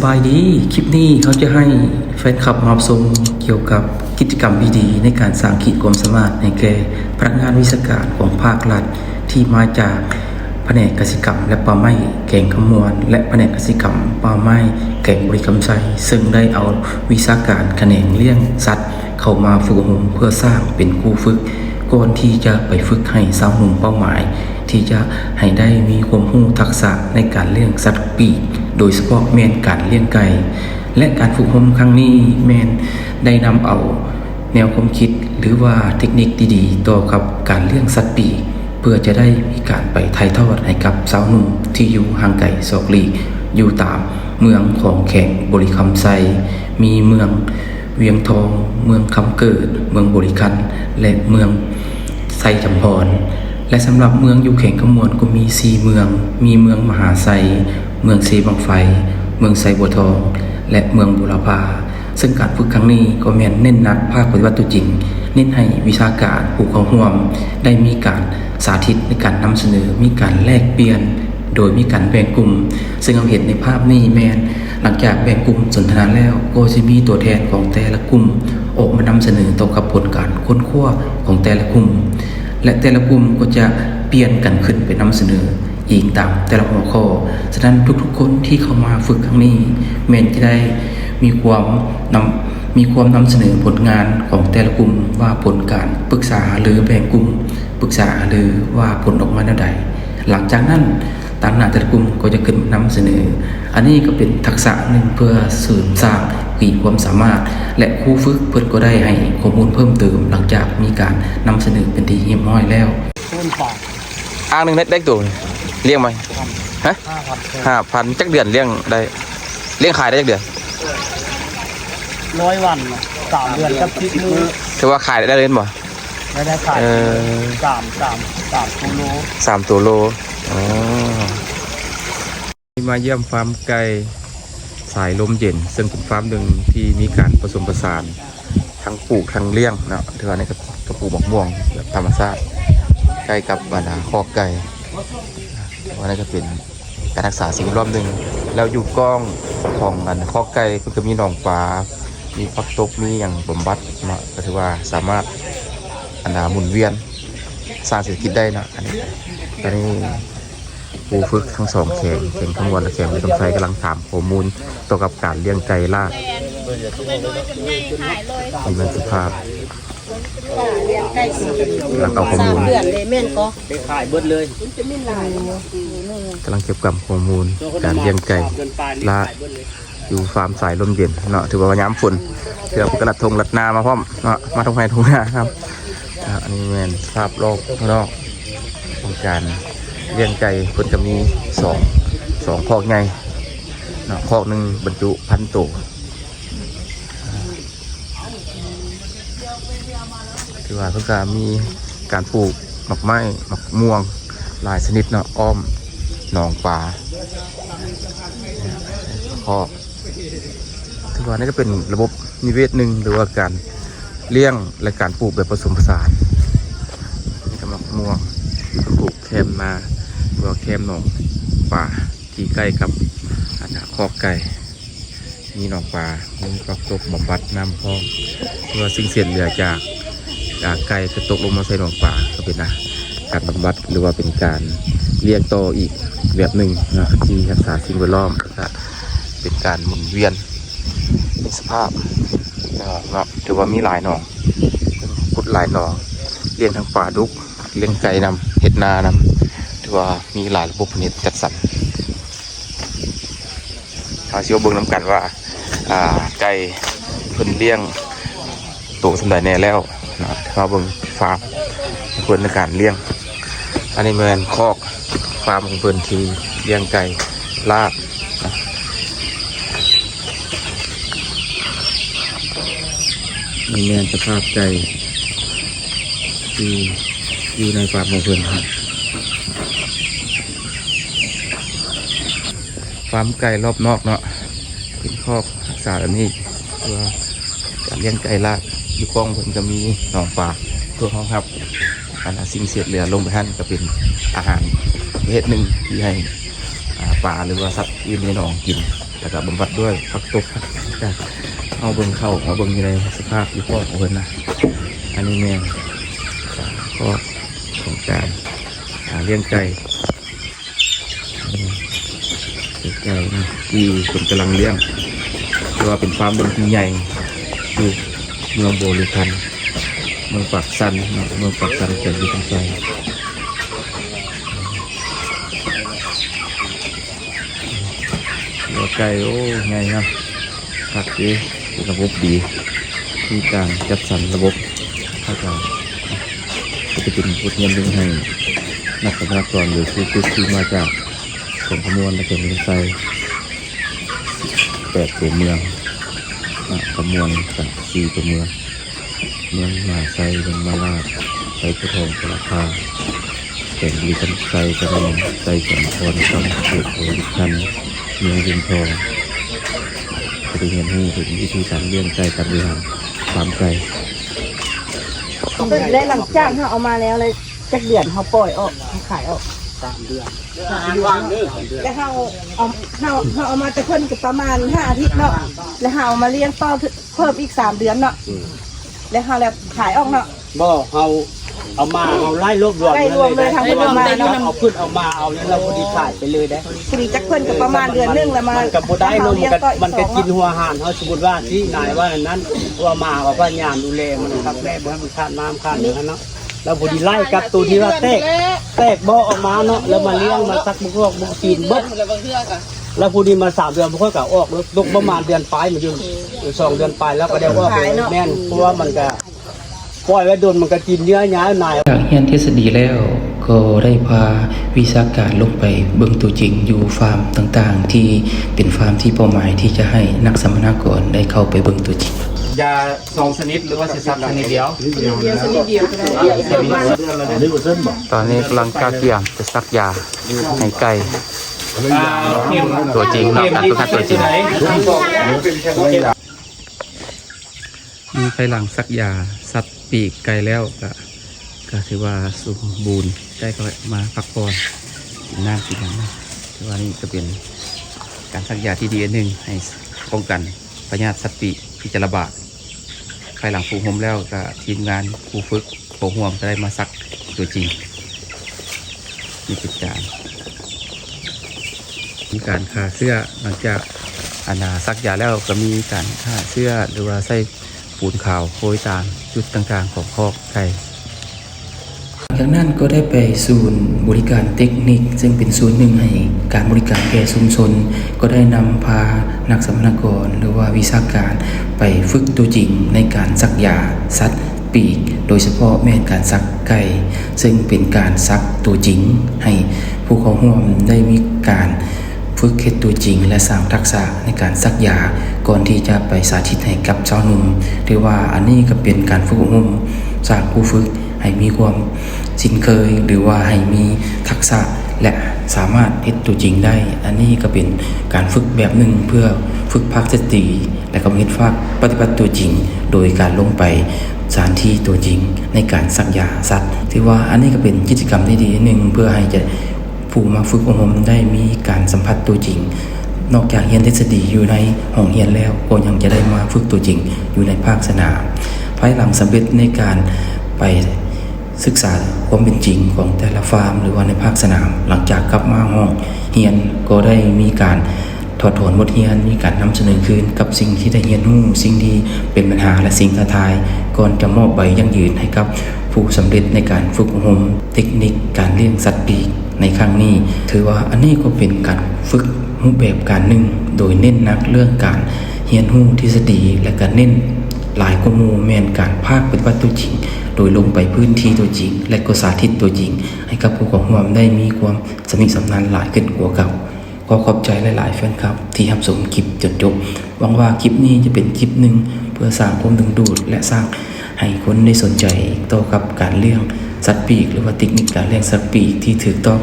ສະບາຍດີ, ຄລິບນີ້ເຮົາຈະໃຫ້ແຟນຄລັບມາຊົມກ່ຽວກັບກິດຈະກຳດີໆ ໃນການສ້າງຂີດຄວາມສາມາດໃຫ້ແກ່ພະນັກງານວິຊາການຂອງພາກລັດ ທີ່ມາຈາກພະແນກກະສິກຳ ແລະ ປ່າໄມ້ແຂວງຄຳມ່ວນ ແລະ ພະແນກກະສິກຳ ປ່າໄມ້ແຂວງບໍລິຄຳໄຊ, ເຊິ່ງໄດ້ເອົາວິຊາການຂະແໜງລ້ຽງສັດເຂົ້າມາຝຶກອົບຮົມ ເພື່ອສ້າງເປັນຄູຝຶກ ກ່ອນທີ່ຈະໄປຝຶກໃຫ້ຊາວໜຸ່ມເປົ້າໝາຍ ທີ່ຈະໃຫ້ໄດ້ມີຄວາມຮູ້ທັກສະໃນການລ້ຽງສັດປີກ, ໂດຍສະເພາະແມ່ນການລ້ຽງໄກ່ ແລະ ການຝຶກອົບຮົມຄັ້ງນີ້ແມ່ນໄດ້ນຳເອົາແນວຄວາມຄິດ ຫຼືວ່າເຕັກນິກດີໆ ຕໍ່ກັບການລ້ຽງສັດປີກ ເພື່ອຈະໄດ້ມີການໄປຖ່າຍທອດໃຫ້ກັບຊາວໜຸ່ມທີ່ຢູ່ຫ່າງໄກສອກຫຼີກ ຢູ່ຕາມເມືອງຂອງແຂວງບໍລິຄຳໄຊ, ມີເມືອງວຽງທອງ, ເມືອງຄຳເກີດ, ເມືອງບໍລິຄັນ ແລະ ເມືອງໄຊຈຳພອນ. ແລະ ສຳລັບເມືອງຢູ່ແຂວງຄຳມ່ວນກໍມີສີ່ເມືອງ, ມີເມືອງມະຫາໄຊ, ເມືອງເຊບັ້ງໄຟ, ເມືອງໄຊບົວທອງ ແລະ ເມືອງບູລະພາ. ເຊິ່ງການຝຶກຄັ້ງນີ້ກໍແມ່ນເນັ້ນໜັກພາກປະຕິບັດຕົວຈິງ, ເນັ້ນໃຫ້ວິຊາການຜູ້ເຂົ້າຮ່ວມໄດ້ມີການສາທິດໃນການນຳສະເໜີ, ມີການແລກປ່ຽນ ໂດຍມີການແບ່ງກຸ່ມ. ເຊິ່ງເຮົາເຫັນໃນພາບນີ້ແມ່ນ ຫຼັງຈາກແບ່ງກຸ່ມສົນທະນາແລ້ວ ກໍຈະມີຕົວແທນຂອງແຕ່ລະກຸ່ມອອກມານຳສະເໜີຕໍ່ກັບຜົນການຄົ້ນຄວ້າຂອງແຕ່ລະກຸ່ມ ແລະ ແຕ່ລະກຸ່ມກໍຈະປ່ຽນກັນຂຶ້ນໄປນຳສະເໜີອີງຕາມແຕ່ລະຫົວຂໍ້. ສະນັ້ນ ທຸກໆຄົນທີ່ເຂົ້າມາຝຶກຄັ້ງນີ້ ແມ່ນຈະໄດ້ມີຄວາມນຳ ມີຄວາມນຳສະເໜີຜົນງານຂອງແຕ່ລະກຸ່ມ ວ່າຜົນການປຶກສາຫາລືແບ່ງກຸ່ມ, ປຶກສາຫາລືວ່າຜົນອອກມາແນວໃດ. ຫຼັງຈາກນັ້ນ ຕາງໜ້າແຕ່ລະກຸ່ມກໍຈະຂຶ້ນນຳສະເໜີ. ອັນນີ້ກໍເປັນທັກສະໜຶ່ງເພື່ອເສີມສ້າງຂີດຄວາມສາມາດ ແລະ ຄູຝຶກເພິ່ນກໍໄດ້ໃຫ້ຂໍ້ມູນເພີ່ມເຕີມ ຫຼັງຈາກມີການນຳສະເໜີເປັນທີ່ຮຽບຮ້ອຍແລ້ວ. ອ່າງໜຶ່ງໄດ້ ໄດ້ໂຕລ້ຽງໄວ້? ຮະ? ຫ້າພັນ. ຫ້າພັນ. ຈັກເດືອນລ້ຽງໄດ້? ລ້ຽງຂາຍໄດ້ຈັກເດືອນ? ຮ້ອຍວັນ ສາມເດືອນກັບສິບມື້. ຖືວ່າຂາຍໄດ້ເລີຍແມ່ນບໍ່? ໄດ້ ໄດ້ຂາຍ ເອີ ສາມ ສາມ ສາມໂຕໂລ. ສາມໂຕໂລ. ອໍ ມາຢ້ຽມຟາມໄກ່ສາຍລົມເຢັນ ເຊິ່ງເປັນຟາມໜຶ່ງທີ່ມີການປະສົມປະສານ ທັງປູກທັງລ້ຽງເນາະ. ຖືວ່າໃນກະ ກະປູກໝາກມ່ວງແບບທຳມະຊາດ ໃກ້ກັບບັນດາຄອກໄກ່. ອັນນັ້ນກໍເປັນການຮັກສາສິ່ງແວດລ້ອມໜຶ່ງ. ແລ້ວຢູ່ກ້ອງຂອງອັນຄອກໄກ່ ເພິ່ນກໍມີໜອງປາ ມີຜັກຕົບ ມີຫຍັງບຳບັດເນາະ, ກໍຖືວ່າສາມາດ ອັນນາ ໝູນວຽນສ້າງເສດຖະກິດໄດ້ເນາະ. ອັນນີ້ ຕອນນີ້ ຄູຝຶກທັງສອງແຂວງ ແຂວງຄຳມ່ວນ ແລະ ແຂວງບໍລິຄຳໄຊ ກຳລັງຖາມຂໍ້ມູນກ່ຽວກັບການລ້ຽງໄກ່ລາກ. ນີ້ແມ່ນສະພາບ ກຳລັງເອົາຂໍ້ມູນ ສາມເດືອນເດ້ ແມ່ນກໍໄດ້ຂາຍເບິດເລີຍ. ກຳລັງເກັບກຳຂໍ້ມູນການລ້ຽງໄກ່ລາກ ຢູ່ຟາມສາຍລົມເຢັນເນາະ. ຖືວ່າຍາມຝົນ ເທື່ອເພິ່ນກໍລັດທົ່ງລັດນາມາພ້ອມເນາະ, ມາທົ່ງໄຮ່ທົ່ງນານຳ. ອ່າ ອັນນີ້ແມ່ນສະພາບລອບນອກຂອງການລ້ຽງໄກ່. ເພິ່ນກໍມີສອງ ສອງຄອກໃຫຍ່ເນາະ, ຄອກໜຶ່ງບັນຈຸພັນໂຕ. ຖືວ່າເພິ່ນກໍມີການປູກໝາກໄມ້ ໝາກມ່ວງຫຼາຍຊະນິດເນາະ, ອ້ອມໜອງປາ ຄອກ. ຖືວ່ານີ້ກໍເປັນລະບົບນິເວດໜຶ່ງ ຫຼືວ່າການລ້ຽງ ແລະ ການປູກແບບປະສົມປະສານ. ນີ້ກໍໝາກມ່ວງ ເພິ່ນປູກແຄມນາ ຫຼືວ່າແຄມໜອງປາ ທີ່ໃກ້ກັບ ອັນນາ ຄອກໄກ່. ມີໜອງປາ ມີຜັກຕົບບຳບັດນ້ຳພ້ອມ ເພື່ອສິ່ງເສດເຫຼືອຈາກ ຈາກໄກ່ທີ່ຕົກລົງມາໃສ່ໜອງປາ ກໍເປັນ ອ່າ ການບຳບັດ ຫຼືວ່າເປັນການລ້ຽງຕໍ່ອີກແບບໜຶ່ງເນາະ ທີ່ຮັກສາສິ່ງແວດລ້ອມ ແລ້ວກະເປັນການໝູນວຽນ ມີສະພາບເນາະ. ຖືວ່າມີຫຼາຍໜອງ ຂຸດຫຼາຍໜອງ, ລ້ຽງທັງປາດຸກ, ລ້ຽງໄກ່ນຳ, ເຮັດນານຳ, ຖືວ່າມີຫຼາຍລະບົບເຮັດຈັດສັນ. ເຮົາຊິມາເບິ່ງນຳກັນວ່າ ອ່າ ໄກ່ເພິ່ນລ້ຽງໂຕສ່ຳໃດແດ່ແລ້ວເນາະ. ເຮົາເບິ່ງຟາມເພິ່ນໃນການລ້ຽງ. ອັນນີ້ແມ່ນຄອກຟາມຂອງເພິ່ນທີ່ລ້ຽງໄກ່ລາກ. ນີ້ແມ່ນສະພາບໄກ່ທີ່ຢູ່ໃນຟາມຂອງເພິ່ນ. ຟາມໄກ່ລອບນອກເນາະ ເປັນຄອກຮັກສາແບບນີ້ ເພື່ອການລ້ຽງໄກ່ລາກ. ຢູ່ກ້ອງເພິ່ນກໍມີໜອງປາ ເພື່ອຮອງຮັບ ອັນ ສິ່ງເສດເຫຼືອລົງໄປຫັ້ນ ກໍເປັນອາຫານປະເພດໜຶ່ງທີ່ໃຫ້ ອ່າ ປາ ຫຼືວ່າສັດອື່ນໃນໜອງກິນ. ແລ້ວກໍບຳບັດດ້ວຍຜັກຕົບ ເຮົາເບິ່ງເຂົ້າ ເຮົາເບິ່ງຢູ່ໃນສະພາບຢູ່ຄອກຂອງເພິ່ນນະ. ອັນນີ້ແມ່ນຄອກຂອງການ ອ່າ ລ້ຽງໄກ່ ອືມ ໄກ່ນະ ທີ່ເພິ່ນກຳລັງລ້ຽງ ຖືວ່າເປັນຟາມເປັນທີ່ໃຫຍ່ຢູ່ເມືອງບໍລິຄັນ ເມືອງປາກຊັນເນາະ ເມືອງປາກຊັນ ແຂວງບໍລິຄຳໄຊ. ຫົວໄກ່ ໂອ້ ໃຫຍ່ເນາະ ຄັກເດ້ ເປັນລະບົບດີ ມີການຈັດສັນລະບົບ ເຂົາເຈົ້າ ກໍຈະເປັນບົດຮຽນຮູ້ໃຫ້ນັກສຳມະນາກອນ ຫຼື ຜູ້ຝຶກທີ່ມາຈາກແຂວງຄຳມ່ວນ ແລະ ແຂວງອຸດົມໄຊ ແປດຕົວເມືອງເນາະ ຄຳມ່ວນກະສີ່ຕົວເມືອງ ເມືອງມະຫາໄຊ ເມືອງມະລາດ ໄຊໂພທອງ ສາລາຄາມ ແຂວງບໍລິຄຳໄຊ ກະແມ່ນໄຊສະຫະນະຄອນ ຄຳເຂດບໍລິຄັນ ເມືອງເວັງທອງ ຈະໄດ້ຮຽນຮູ້ເຖິງວິທີການລ້ຽງໄກ່ ການບໍລິຫານຟາມໄກ່. ແລະ ຫຼັງຈາກເຮົາເອົາມາແລ້ວ ແລ້ວຈັກເດືອນເຮົາປ່ອຍອອກ ເຮົາຂາຍອອກ? ສາມເດືອນ. ແລ້ວເຮົາເອົາ ເຮົາ ເຮົາເອົາມາແຕ່ເພິ່ນກໍປະມານຫ້າອາທິດເນາະ ແລ້ວເຮົາເອົາມາລ້ຽງຕໍ່ເພີ່ມອີກສາມເດືອນເນາະ. ອືມ. ແລ້ວເຮົາແລ້ວຂາຍອອກເນາະ? ບໍ່ ເຮົາເອົາມາ ເຮົາໄລ່ລວບລວມ ໄລ່ລວມເລີຍ ເລີຍ ທາງເພິ່ນເອົາມາເນາະ ເອົາຂຶ້ນເອົາມາເອົາ ແລ້ວ ແລ້ວພໍດີຂາຍໄປເລີຍເດ້. ພໍດີຈັກເພິ່ນກໍປະມານເດືອນໜຶ່ງແລ້ວ ມັນ ມັນກໍບໍ່ໄດ້ເນາະ ມັນກໍ ມັນກໍກິນຫົວອາຫານເຮົາ. ສົມມຸດວ່າທີ່ນາຍວ່ານັ້ນ ເພາະວ່າໝາກໍພະຍາຍາມດູແລມັນຄັກແນ່ ບໍ່ໃຫ້ມັນຂາດນ້ຳຂາດຫຍັງຫັ້ນເນາະ. ແລ້ວພໍດີໄລ່ກັບໂຕທີ່ວ່າແຕກ ແຕກບໍ່ອອກມາເນາະ ແລ້ວມາລ້ຽງ ມາສັກ ບໍ່ອອກ ບໍ່ກິນເບິດ. ແລ້ວພໍດີມາສາມເດືອນ ບໍ່ຄ່ອຍກະອອກ ຕົກປະມານເດືອນປາຍ ມາຢູ່ສອງເດືອນປາຍ ແລ້ວກໍໄດ້ອອກ. ຂາຍເນາະ. ແມ່ນ ເພາະວ່າມັນກະປ່ອຍໄວ້ດົນ ມັນກະກິນເຫຍື່ອຍາວນາຍ. ຈາກຮຽນທິດສະດີແລ້ວ ກໍໄດ້ພາວິຊາການລົງໄປເບິ່ງຕົວຈິງຢູ່ຟາມຕ່າງໆ ທີ່ເປັນຟາມທີ່ເປົ້າໝາຍທີ່ຈະໃຫ້ນັກສຳມະນາກອນໄດ້ເຂົ້າໄປເບິ່ງຕົວຈິງ. ຢາສອງຊະນິດ ຫຼືວ່າຊິສັກຊະນິດດຽວ? ຊະນິດດຽວກໍໄດ້. ຕອນນີ້ກຳລັງກະກຽມຈະສັກຢາໃຫ້ໄກ່ ອ່າ ຕົວຈິງເນາະ ການຝຶກຫັດຕົວຈິງ. ນີ້ພາຍຫຼັງສັກຢາສັດປີກໄກ່ແລ້ວ ກະ ກະຖືວ່າສົມບູນ ໄກ່ກໍມາພັກຜ່ອນ ກິນນ້ຳກິນຫຍັງເນາະ. ຖືວ່ານີ້ກະເປັນການສັກຢາທີ່ດີອັນໜຶ່ງ ໃຫ້ປ້ອງກັນພະຍາດສັດປີກທີ່ຈະລະບາດ. ພາຍຫຼັງຝຶກອົບຮົມແລ້ວ ກະທີມງານ ຄູຝຶກ ເຂົ້າຮ່ວມກໍໄດ້ມາສັກຕົວຈິງ ນີ້ເປັນການ ມີການຂ້າເຊື້ອ. ຫຼັງຈາກ ອັນນ່າ ສັກຢາແລ້ວ ກໍມີການຂ້າເຊື້ອ ຫຼືວ່າໃສ່ປູນຂາວໂປຍຕາມຈຸດຕ່າງໆຂອງຄອກໄກ່. ຫຼັງຈາກນັ້ນກໍໄດ້ໄປສູນບໍລິການເຕັກນິກ ເຊິ່ງເປັນສູນໜຶ່ງໃຫ້ການບໍລິການແກ່ຊຸມຊົນ ກໍໄດ້ນຳພານັກສຳມະນາກອນ ຫຼືວ່າວິຊາການໄປຝຶກຕົວຈິງໃນການສັກຢາສັດ ປີກ ໂດຍສະເພາະແມ່ນການສັກໄກ່ ເຊິ່ງເປັນການສັກຕົວຈິງ ໃຫ້ຜູ້ເຂົ້າຮ່ວມໄດ້ມີການຝຶກເຮັດຕົວຈິງ ແລະ ສ້າງທັກສະໃນການສັກຢາ ກ່ອນທີ່ຈະໄປສາທິດໃຫ້ກັບຊາວໜຸ່ມ. ຖືວ່າອັນນີ້ກໍເປັນການຝຶກອົບຮົມ ສ້າງຜູ້ຝຶກໃຫ້ມີຄວາມຊິນເຄີຍ ຫຼືວ່າໃຫ້ມີທັກສະ ແລະ ສາມາດເຮັດຕົວຈິງໄດ້. ອັນນີ້ກໍເປັນການຝຶກແບບໜຶ່ງ ເພື່ອຝຶກພາກທິດສະດີ ແລະ ກໍເຮັດພາກປະຕິບັດຕົວຈິງ ໂດຍການລົງໄປສະຖານທີ່ຕົວຈິງໃນການສັກຢາສັດ. ຖືວ່າອັນນີ້ກໍເປັນກິດຈະກຳທີ່ດີອັນໜຶ່ງ ເພື່ອໃຫ້ຈະ ຜູ້ມາຝຶກອົບຮົມໄດ້ມີການສຳຜັດຕົວຈິງ ນອກຈາກຮຽນທິດສະດີຢູ່ໃນຫ້ອງຮຽນແລ້ວ ກໍຍັງຈະໄດ້ມາຝຶກຕົວຈິງຢູ່ໃນພາກສະໜາມ. ພາຍຫຼັງສຳເລັດໃນການໄປສຶກສາຄວາມເປັນຈິງຂອງແຕ່ລະຟາມ ຫຼືວ່າໃນພາກສະໜາມ, ຫຼັງຈາກກັບມາຫ້ອງຮຽນ ກໍໄດ້ມີການ ຖອດຖອນບົດຮຽນ, ມີການນຳສະເໜີຄືນກັບສິ່ງທີ່ໄດ້ຮຽນຮູ້, ສິ່ງທີ່ເປັນບັນຫາ ແລະ ສິ່ງທ້າທາຍ, ກ່ອນຈະມອບໃບຢັ້ງຢືນໃຫ້ກັບຜູ້ສຳເລັດໃນການຝຶກອົບຮົມເຕັກນິກການລ້ຽງສັດປີກໃນຄັ້ງນີ້. ຖືວ່າອັນນີ້ກໍເປັນການຝຶກຮູບແບບການໜຶ່ງ ໂດຍເນັ້ນໜັກເລື່ອງການຮຽນຮູ້ທິດສະດີ ແລະ ກະເນັ້ນຫຼາຍກວ່າໝູ່ແມ່ນການພາກປະຕິບັດຕົວຈິງ, ໂດຍລົງໄປພື້ນທີ່ຕົວຈິງ ແລະ ກໍສາທິດຕົວຈິງ ໃຫ້ກັບຜູ້ເຂົ້າຮ່ວມໄດ້ມີຄວາມຊຳນິຊຳນານຫຼາຍຂຶ້ນກວ່າເກົ່າ. ຂໍຂອບໃຈຫຼາຍໆແຟນຄລັບທີ່ຮັບຊົມຄລິບຈົນຈົບ. ຫວັງວ່າຄລິບນີ້ຈະເປັນຄລິບໜຶ່ງເພື່ອສ້າງຄວາມດຶງດູດ ແລະ ສ້າງໃຫ້ຄົນໄດ້ສົນໃຈຕໍ່ກັບການລ້ຽງສັດປີກ ຫຼືວ່າເຕັກນິກການລ້ຽງສັດປີກທີ່ຖືກຕ້ອງ.